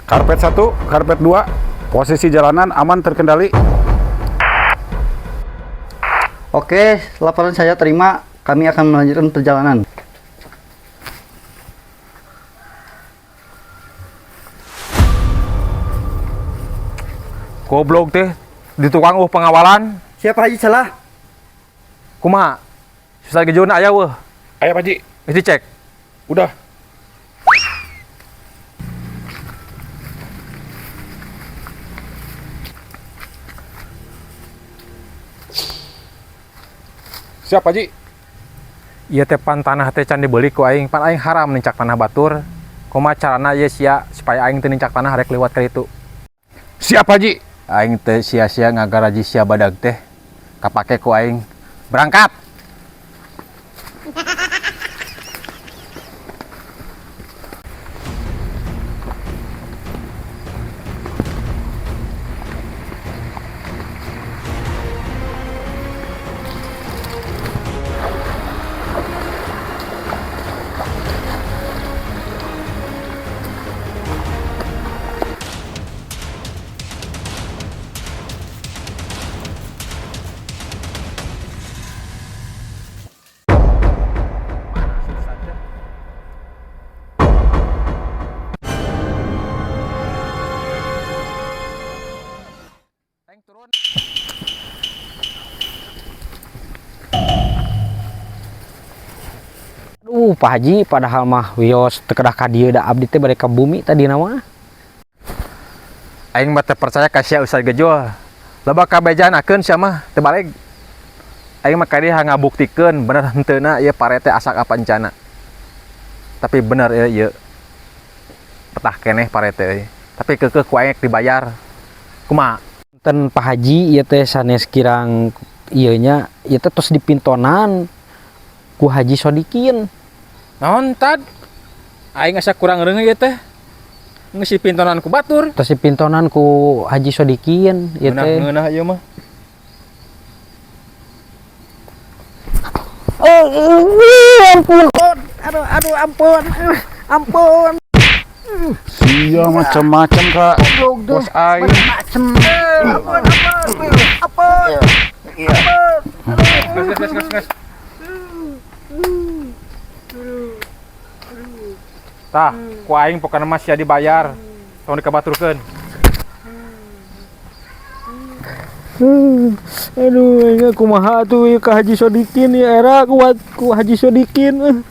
Karpet 1, karpet 2, posisi jalanan aman terkendali. Oke, laporan saya terima. Kami akan melanjutkan perjalanan. Goblok teh di tukang pengawalan. Siapa Haji salah? Kumaha? Susah gejona aya weuh. Ayo Pak Haji, Geus dicek. Udah. Siap Pak Haji. Ieu teh pan tanah teh can dibeli ku aing, pan aing haram nincak tanah batur. Kumaha carana ieu sia supaya aing teu nincak tanah rek liwat ka ditu. Siap Pak Haji. Aing teh sia-sia ngagaraji sia badag teh. Kapake ku aing. Berangkat. Aduh, Pak Haji, padahal mah wios teu kedah ka dieu da abdi teh bade ka bumi tadi nama. Aing mah teu percaya ka sia Ustaz Gejul. Loba kabejanakeun sia mah teu baleg. Aing mah ka dieu ngabuktikeun bener henteuna ieu parete asak apa encana. Tapi bener ieu ieu. Petah keneh parete euy. Tapi keukeuh ku aing dibayar. Kumaha? Ten Pak Haji ieu teh sanes kirang ieu nya, ieu teh tos dipintonan ku Haji Sodikin. Naon tad? Aing asa kurang reungeuh ieu teh. Geus dipintonan ku batur. Tos dipintonan ku Haji Sodikin ieu teh. Ngeunah ieu mah. Oh, ampun. Aduh, aduh, ampun. Ampun. Sia macam-macam Kak. Bos aing. Ampun, ampun. Ampun. Gas gas gas gas. Tah, ku aing pokona mah sia dibayar. Tong dikabaturkeun. Aduh, aing kumaha atuh ieu ka Haji Sodikin ya era kuat ku Haji Sodikin.